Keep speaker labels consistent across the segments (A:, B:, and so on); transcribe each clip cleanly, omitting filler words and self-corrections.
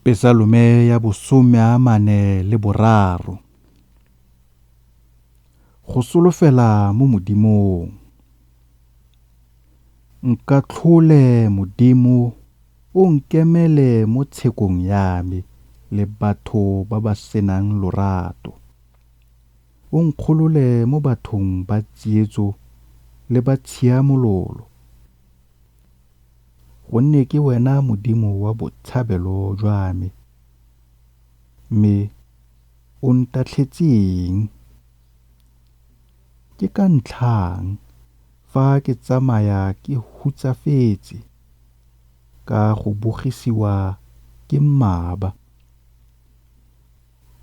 A: Pesalome ya bosomeamane le boraro. Go solofela mo Modimong. Nkatlhole Modimo o nkemele mo tshekong ya me le batho ba ba se nang lorato. O nkgolole mo bathong ba tsietso le ba tshiamololo. Gonne ke wena Modimo wa botshabelo jwa me, mme o ntatlhetseng? Ke ka ntlhaang fa ke tsamaya ke hutsafetse ka go bogisiwa ke mmaba?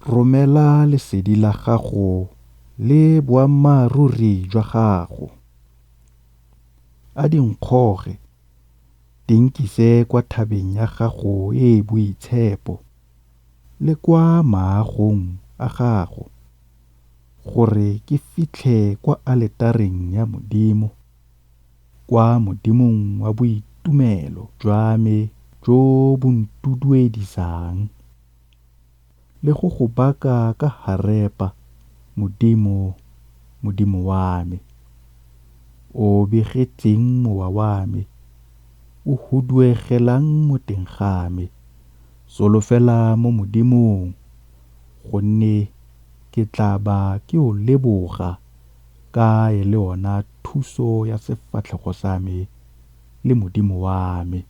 A: Romela lesedi la gago le boammaaruri jwa gago, a di nkgoge di nkise kwa thabeng ya gago e e boitshepo le kwa maagong a gago, gore ke fitlhe kwa aletareng ya Modimo, kwa Modimong wa boitumelo jwa me jo bo ntuduedisang, le go go baka ka harepa, Modimo, Modimo wa me. O begetseng mowa wa me? O huduegelang mo teng ga me? Solofela mo Modimong, gonne ke tla ba ke o leboga ka e le ona thuso ya sefatlhego sa me le Modimo wa me.